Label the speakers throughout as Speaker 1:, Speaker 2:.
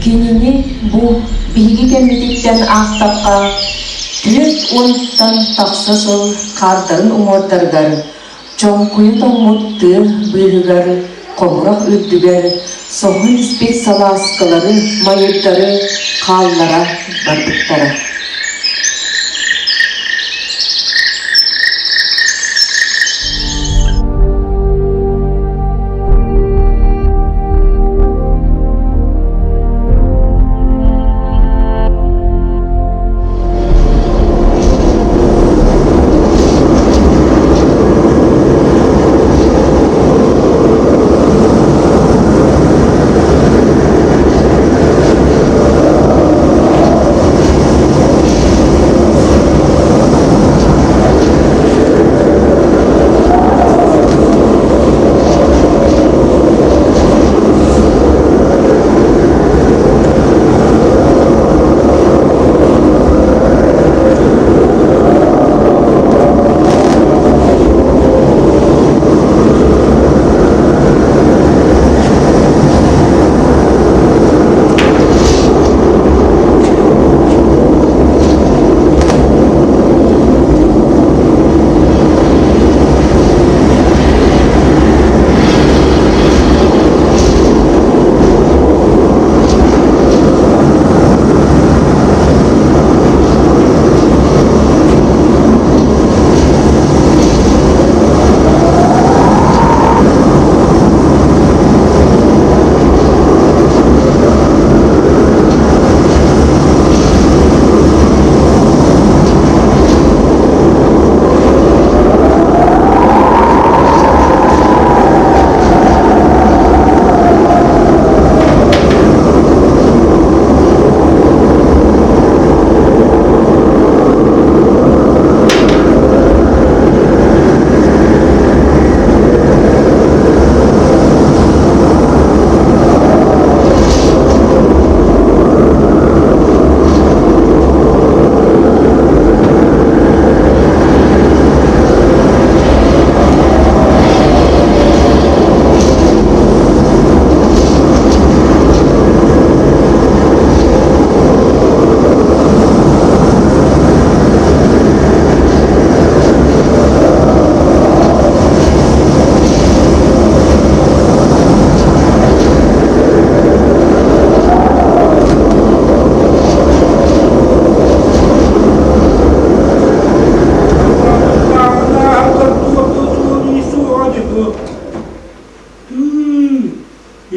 Speaker 1: Кинини бу биһиги кэммититтэн аахтахха, 40-тан тахса сыл хаардарын уҥуордарыгар чоҥкуйа тоҥмут тыа быыһыгар хомурах үрдүгэр соһон испит салааскалары, майырдары хааллара барбыттара.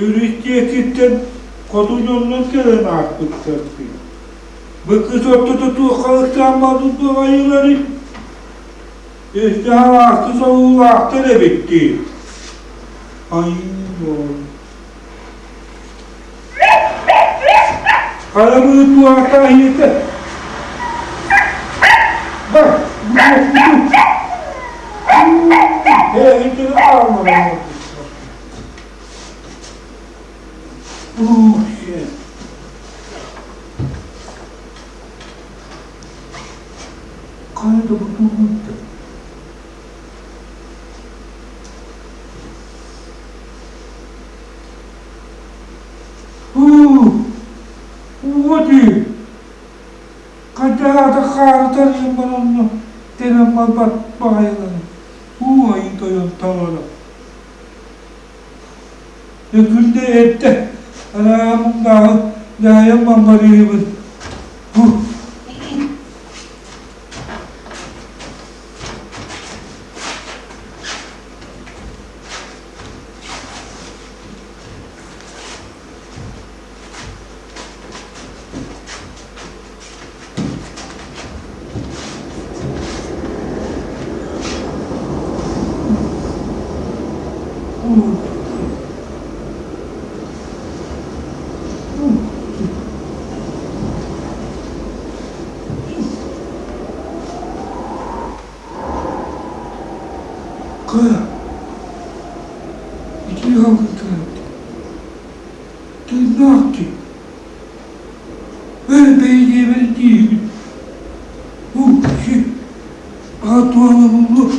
Speaker 2: Өрүс диэкиттэн хоту дьоннор кэлэн ааспыттар дии. Бу кыс ортото туохха ыксаан барбыт баҕайыларый? Өссө араастыы солуулаахтар эбит дии. Айыы Хара быһыт туһаата аһыыта. Бар, Эһитин аалмана Хайа да бутуллубут. Уоти, хайдаата хаары тарыйан баранна, тэнэн барбат баҕайыларын, уу айыы тойон таҥара. Өкүлдэ эттэ, араа муҥнааҕы дьаһайан бамбарыыбын. Кыра, ити ыалгытыгар тыыннаах дии. Өр бэйдиэбэр диибин. Уу, аатуала буллу.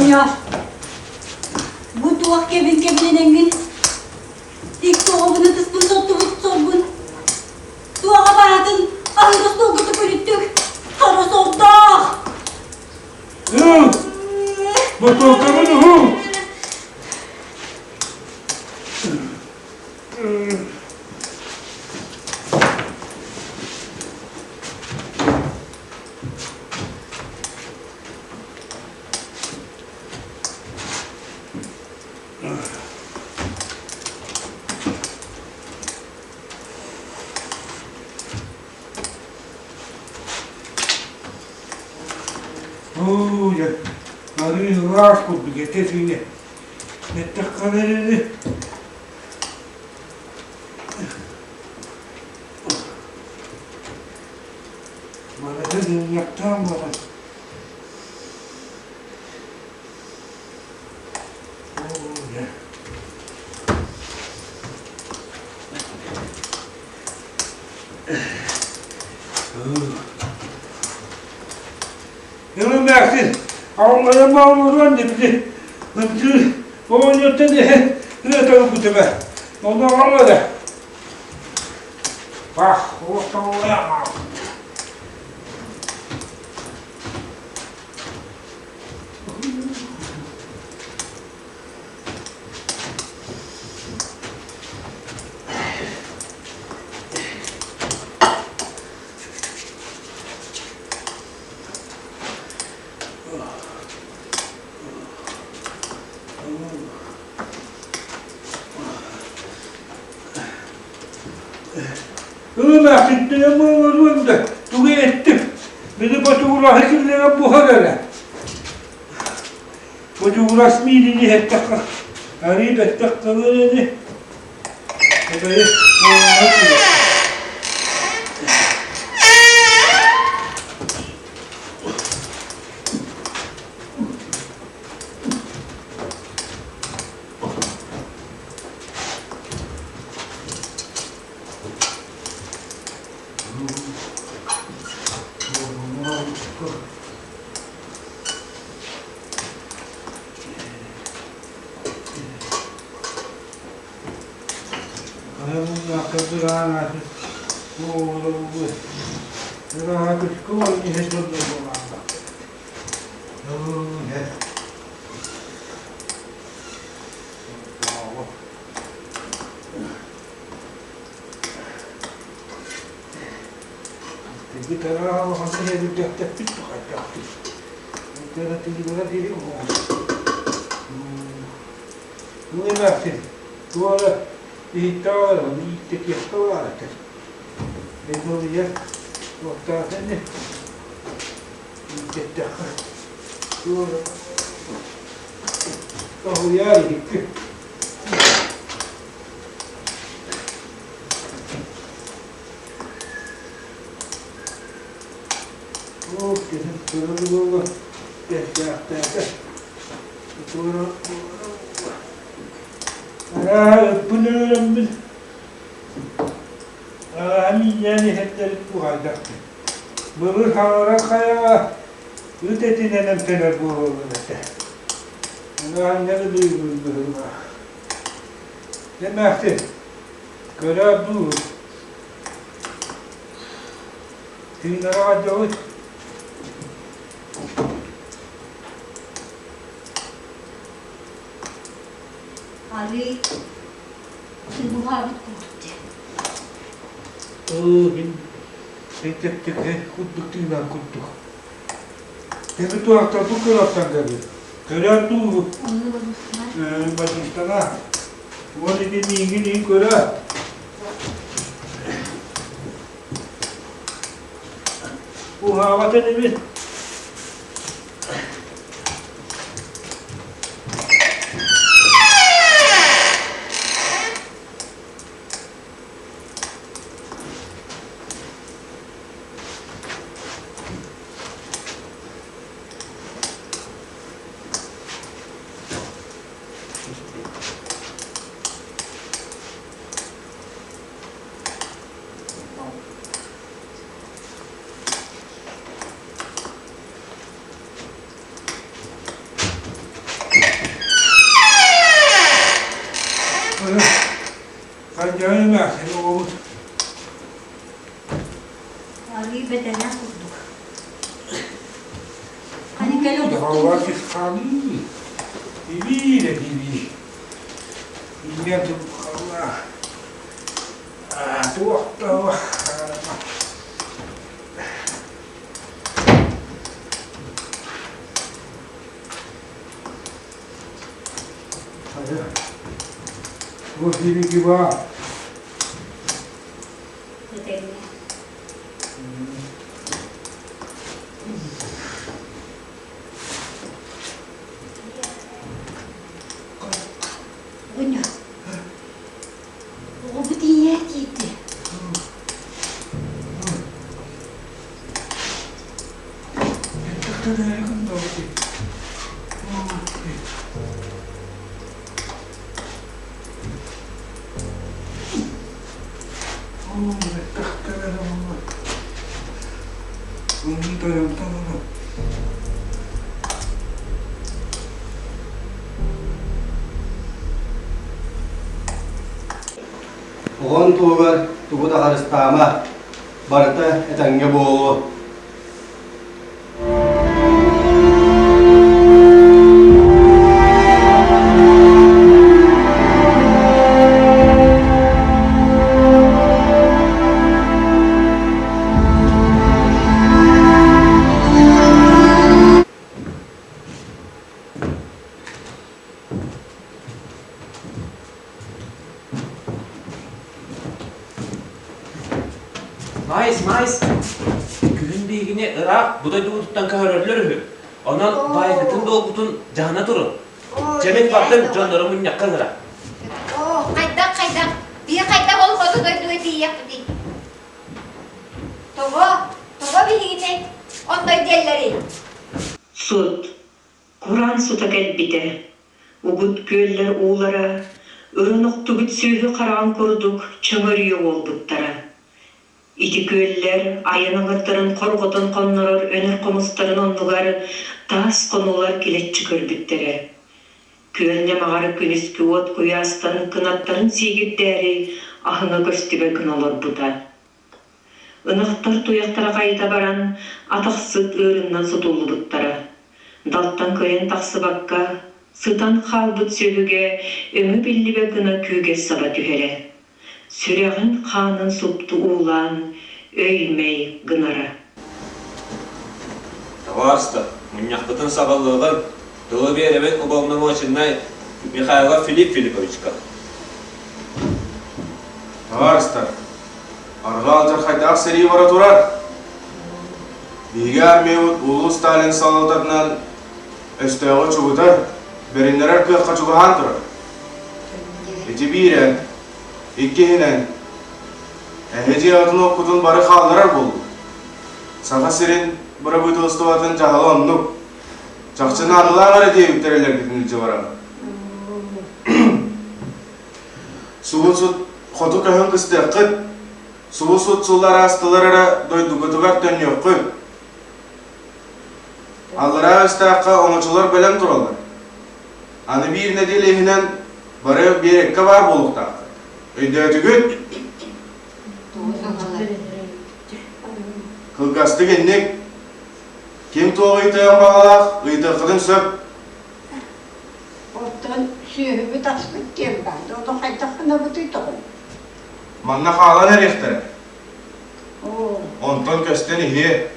Speaker 3: Оҕонньор, бу туох кэбин кэбилэнэҥҥин икки оҕобун ытыспын соттубут сорбун туоҕа баатын аһыыр остуолга төкүнүттүк хара сордоох
Speaker 2: Ыл, ботуолкабын уһул! Оо, дьэ, арыы ыраас курдук этэ сиинэ. Эттэххэ эрэ Барыта дьыллахтаан баран Ылымаахсын, аллайан баалларан дебити, ынчыы, оҕонньоттон эһэ ырыата ылбытыма, онно аҕалла Ах, Ылымаахсыттара буолуон да, тугу эттим, били ботугураһы киллэрэн буһар эрэ. Ботугурас миинин иһэттэххэ, арыы бэттэх кылыр ини. Эбэйи буолуна туруо. Былыр хаҥара хайаҕа ыт этинэн эмтэнэр буолаллар этэ. Ону анньары быыһыыр быһыылаах. Эмээхсин, көрөөр дуу, тыынара дьоһут.
Speaker 3: Арыы тыгылаабыт курдук дии.
Speaker 2: Оо, мин чэпчэки курдук тыынар курдук. Тэби туохтарбын көрөттөн кэлбит. Көрөөр дуу, Батистана. Уон ити миигин иһин көрөө. Уһаабат инибин. Сандьаҕай эмээхсин оҕобут.
Speaker 3: Арыы бэтэнэ курдук. Хани кэлэ
Speaker 2: Дьаһаллар кисхааныы. Ибии да ибии. Инньэ турбухаллаах. Туох да Хайа, бу сибики баар.
Speaker 3: Этэҥҥэ. Оҕонньор, оҕобут ийээ тиийдэ.
Speaker 4: Оҕон туһугар тугу да харыстаама, барыта этэҥҥэ буолуо.
Speaker 5: Маайыс, Маайыс, күһүн биһигини ыраах бу дойдубутуттан көһөрөллөр үһү. Онон баайгытын-дуолгутун дьаһана турун. Дьэ мин бардым дьоннору мунньахха ыҥыра.
Speaker 6: Оо, хайдах хайдах, биһи хайдах ол хоту дойдуга тиийиэхпитий? Тоҕо, тоҕо биһигини онно диэллэрий?
Speaker 1: Сут, кураан сута кэлбитэ. Угут күөллэр уулара ыран охтубут сүөһү хараҕын курдук чөҥөрүйэ уолбуттара. Ити күөллэр айан аҥардарын хорҕотон хоннорор өнөр хомустарын оннугар таас хонуулар килэччи көрбүттэрэ. Күөл ньамаҕар күнүскү уот куйаастан кынаттарын сиигирдээри аһыҥа көстүбэт гына олорбута. Ынахтар туйахтара хайыта баран, атахсыт ыырынан сутуллубуттара. Далтан кыайан тахсыбакка, сытан хаалбыт сүөһүгэ өҥө биллибэт гына күүгэс саба түһэрэ. Сүрэҕин хаанын супту уулаан, өй-мэй гынара.
Speaker 5: Табаарыстар, мунньахпытын саҕалыаҕыҥ. Тылы биэрэбин уполномоченнай Михайлов Филипп Филипповичка.
Speaker 7: Табаарыстар, арҕаа алдьархайдаах сэрии бара турар. Биһиги армиябыт Улуу Сталин салалтатынан өстөөҕү чугутар, бэриннэрэр кыахха чугаһаан турар. Ити биирэ, иккиһинэн, эһи дьиэҕитин-уоккутун бары хаалларар буоллум. Саха сирин бырабыыталыстыбатын дьаһала оннук. Чахчы наадалаах эрэ диэбиттэр элэргитин илдьэ баран. Субу сут хоту көһөн кыстыаххыт, субу сут сыллар аастылар эрэ дойдугутугар төннүөххүт. Аллараа Өстөөххө оҥочолор бэлэм тураллар. Аны биир нэдиэлэ иһинэн бары биэрэккэ баар буолуохтаахтар. Өйдөөтүгүт? Кылгастык инник. Ким туох ыйытыан баҕалаах, ыйытыаххытын сөп.
Speaker 8: Оттон сүөһүбүт аспыт диэн баар. Ону хайдах гынабытый тоҕо?
Speaker 7: Манна хаалан эриэхтэрэ. Онтон көстөн иһиэ.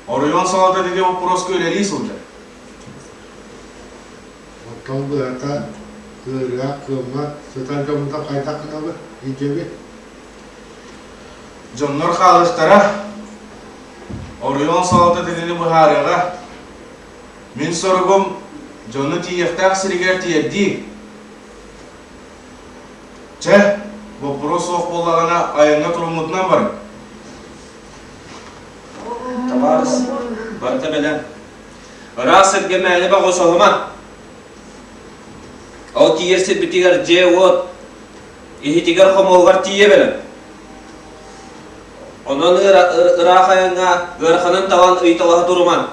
Speaker 7: Оройуон салалтата ити боппуруоска үлэлии сылдьар.
Speaker 9: Оттон быһата ыарыһах кыаммат сытар дьоммутун хайдах гынабыт, илдьэбит?
Speaker 7: Дьоннор хаалыахтара. Оройуон салалтата итини быһаарыаҕа. Мин соругум дьону тиийиэхтээх сиригэр тиэрдии. Чэ, боппуруос суох буоллаҕына айаҥҥа туруммутунан барыҥ.
Speaker 5: Табаарыс, барыта бэлэм. Ыраах сиргэ мээнэ баҕа Ол тиийэр сирбитигэр дьиэ-уот иһитигэр-хомуоһугар тиийэ бэлэм. Онон ыраах айаҥҥа ыараханын талан ыйыталаһа туруман.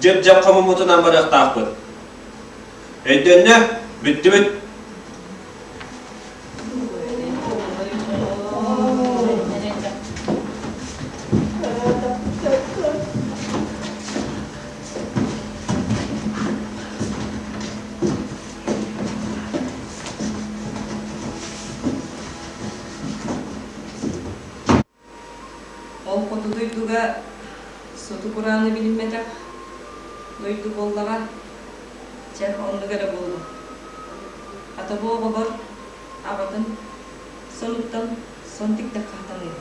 Speaker 5: Дьып-дьап хомуммутунан барыахтаахпыт. Өйдөннө, бүттүбүт.
Speaker 10: Суту-курааны билиммэтэх дойду буоллаҕа. Чэ, оннук эрэ буоллун. Хата бу оҕолор аҕатын сонуттан сон тиктэххэ сатаныа.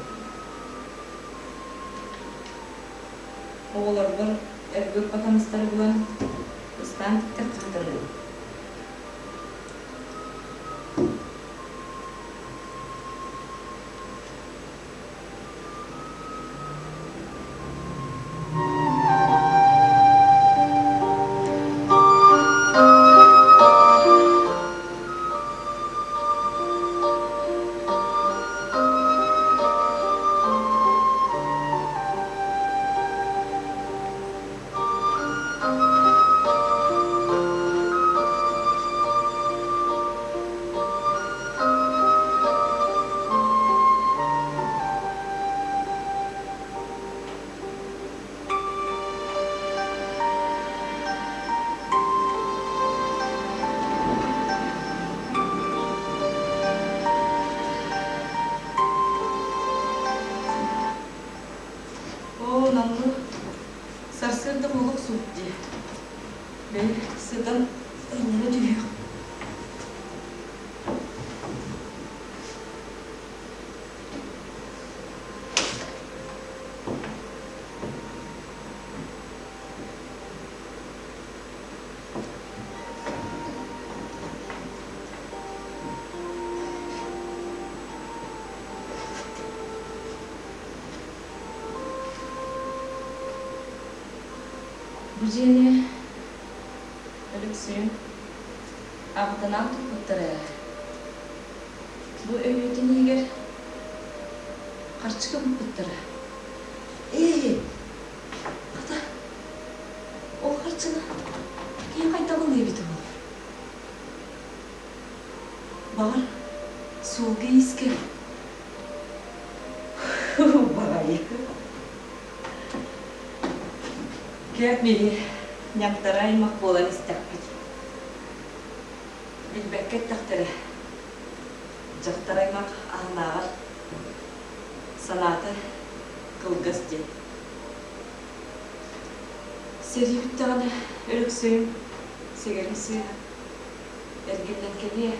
Speaker 10: Оҕолорбор эргэ батамыстары булан ыстаан тиктэххэ сатаныа. Оо, Наммы, сарсыарда буолуох суох дии. Бэйи, сытан ынньана түһүөх. Бу дьиэни Өлөксөйүм аҕатынаан туппуттар ээ. Бу өйүөтүн иһигэр харчы кыбыппыттара. Ээ, хата, ол харчыны киһи хайдах ылыа эбитэ буолуо? Баҕар, суолга-иискэ баҕайы. Көөк биһи ньахтара аймах буолан истэхпит. Билбэккэ эттэхтэрэ, дьахтар аймах аһынааҕар санаата кылгас диэн. Сэрии бүттэҕинэ Өлөксөйүм сэгэрим сыыһа эргиллэн кэлиэ.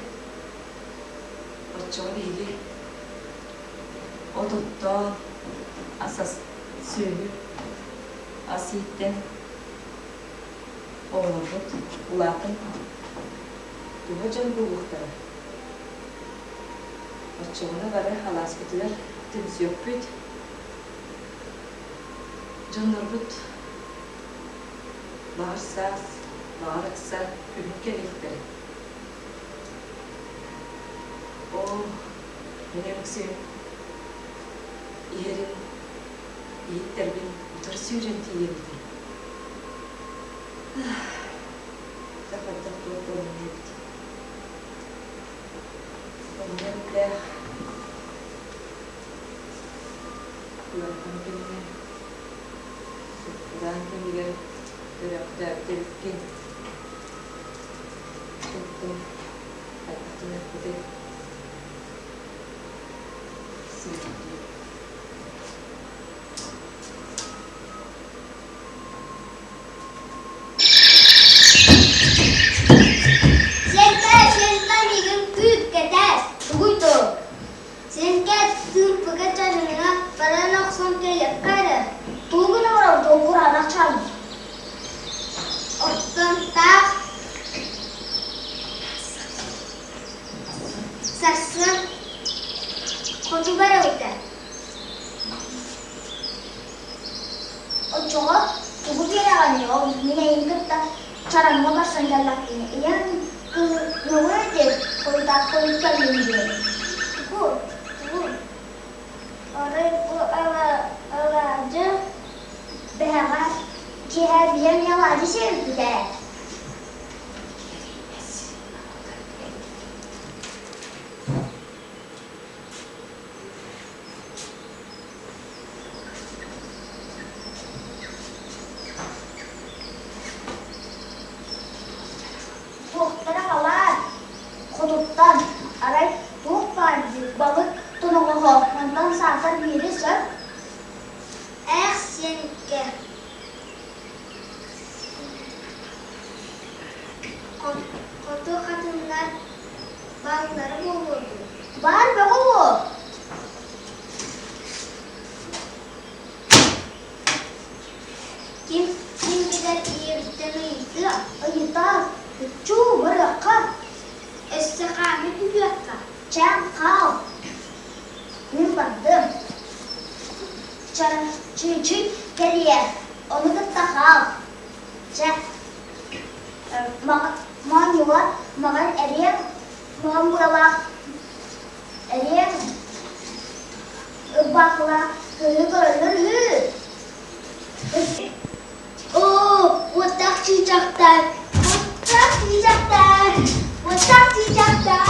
Speaker 10: Оччоҕо биһиги от оттоон, ас ас сүөһү ас ииттэн оҕолорбут улаатан туһа дьон буолуохтара. Оччоҕуна бары алааспытыгар түмсүөхпүт. Дьоннорбут баҕар саас, баҕар ыкса күһүн кэлиэхтэрэ. Оо, мин Өлөксөйүм иһэрин иһиттэрбин утары сүүрэн тиийэбитим. Дьэ хайдах туох буолан эбит. Оҕону эмтээх ыарахан кэмҥэ, суккураан кэмигэр төрөөхтөөбүт эбиккин. Оттон хайдах гыныахпытый? Сиэрдии.
Speaker 11: Сиэнкэ, сиэнкэ миигин күүт, кэтэс, тугуй доо? Сиэнкэ тыымпыга чарыҥҥа баран охсон кэлиэххэ эрэ. Тугу гына олорор долгураанах чаан? Оттон таах сарсын хоту барабыта. Оччоҕо тугу биэрэҕиний ол мин эйигин кытта чараҥҥа барсан кэллэхпинэ ийэм кыһыҥҥы диэн хойутаах хойут кэллим диэн. Тугу? Тугу? Арай бу алаадьы бэһэҕэ киэһэ биһиэм алаадьы сиэбиппит ээ. Туохтара халаан, хотуттан, арай туох баар дии, балык тоноҕоһо, мантан саатар биири сөп. Ээх сиэнкэ. Хоту хатыҥнар бааллара буолуо дуо? Баар бөҕө буо. Ким ким билэр ийэбиттэн ыйытыа, ыйытаар, чуу барыахха, өссө хааны түһүөххэ, чээн хаал. Мин бардым. Чыычый кэлиэ, ону кытта хаал. Чэ, моонньугар маҕан эриэн маҕан быалаах эриэн ырбаахылаах кыыһы көрөллөр үһү. Оо, уоттаах чыычаахтар, уоттаах чыычаахтар, уоттаах чыычаахтар.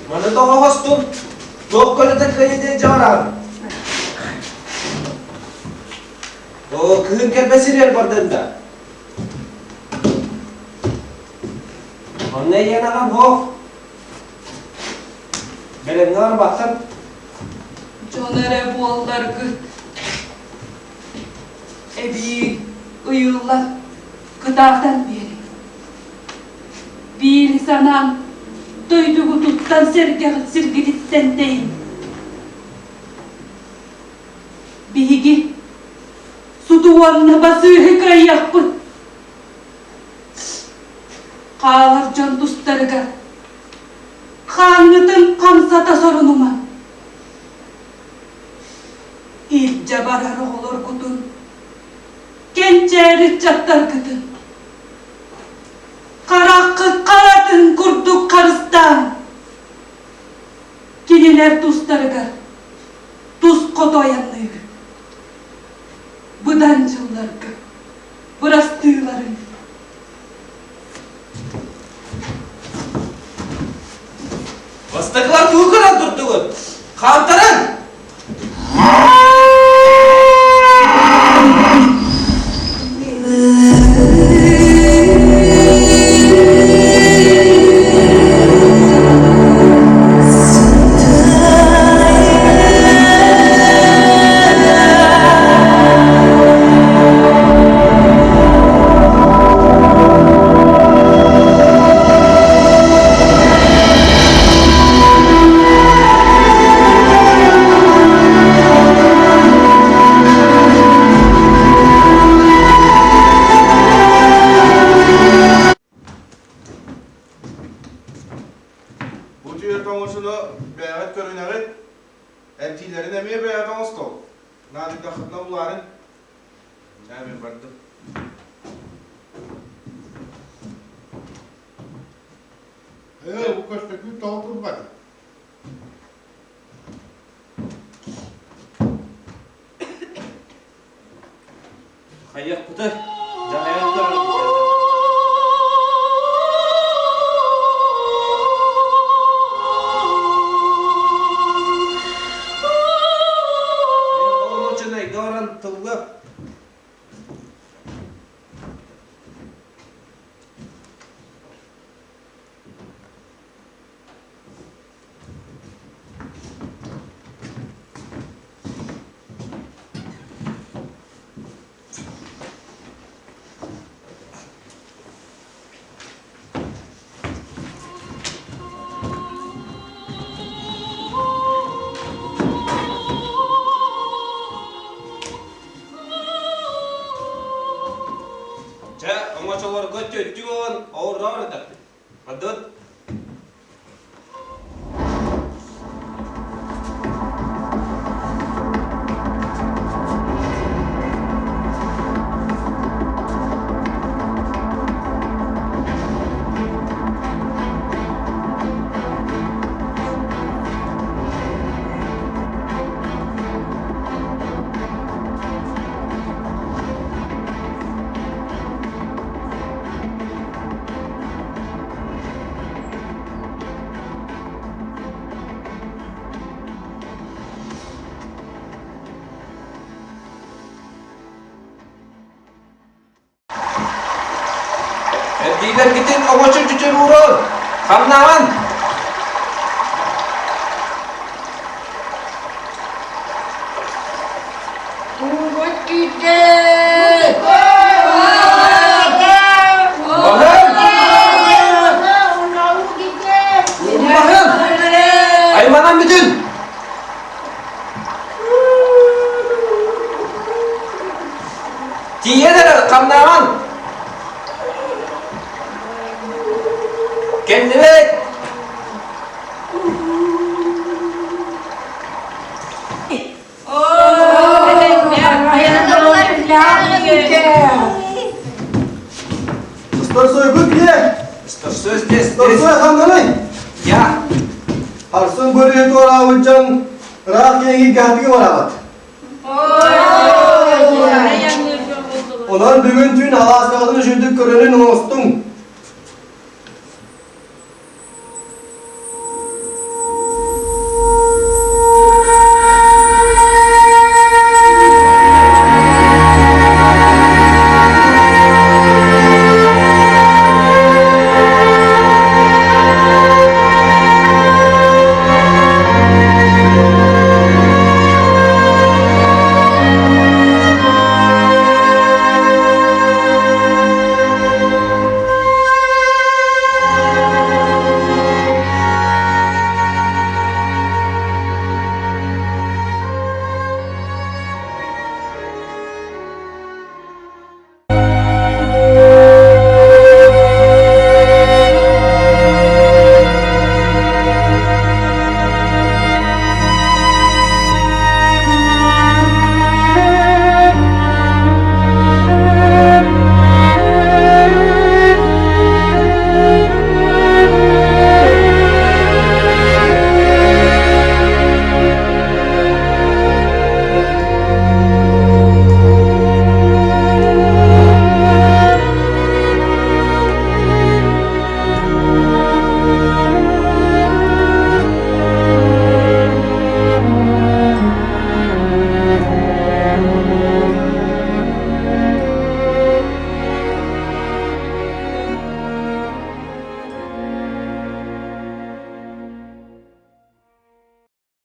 Speaker 5: Маны тоҕо хостун? Туох көлөтө кыайа диэн дьаҕараҕын? Оо, кыһын кэлбэ сиригэр бардын да. Онно ийэн аҕам һоох. Бэлэмҥэ барбаккын.
Speaker 10: Дьон эрэ буолларгыт. Эбии ыйыллар кытаатан биэриҥ. Биири санаан дойдугутуттан сэргэҕит сиргититтэн тэйиҥ. Биһиги суту уонна басыыһы кыайыахпыт. Хаалар дьон тустарыгар хааҥҥытын хамсата сорунумаҥ. Илдьэ барар оҕолоргутун, кэнчээри ыччаттаргытын хараххыт харатын курдук харыстааҥ. Кинилэр тустарыгар тус хоту айанныыр. Быдан дьылларга бырастыыларын
Speaker 5: Бастакылар тугу көрөн турдугут? Хаамтаран!
Speaker 7: Бу түөрт оҥочону бэйэҕит көрүнэҕит, Этиилэрин эмиэ бэйэҕит оҥостол. Наадыйдаххытына булаарыҥ. Чэ, мин бардым.
Speaker 9: Ээ, бу көстөкүүн тоҕо турбата?
Speaker 5: Хайыахпытый? Дьаһайан көрөрбүт. Мин полуночнайга баран тыллыам. Чэ, оҥочолорго төттүк оҕон оҕурдоор ыдахпыт. Бардыбыт. Эрдиилэргитин оҥочо чүчүр уурун! Хамнаан!
Speaker 8: Уубут киирдэ!
Speaker 5: Баһын! Баһын! Айманан бүтүн! Тиийэн эрэр хамнаан! Кэллибит!
Speaker 4: Старсойгут где?
Speaker 5: Старсой здесь,
Speaker 4: Старсой
Speaker 5: здесь.
Speaker 4: ханнаный?
Speaker 5: Я.
Speaker 4: Харсын бөрүө туораабыт дьон ыраах киэҥи гаатыгы бараҕыт. Онон бүгүн түүн алааскаҕытын үчүгдүк көрөнүн оҥостуҥ.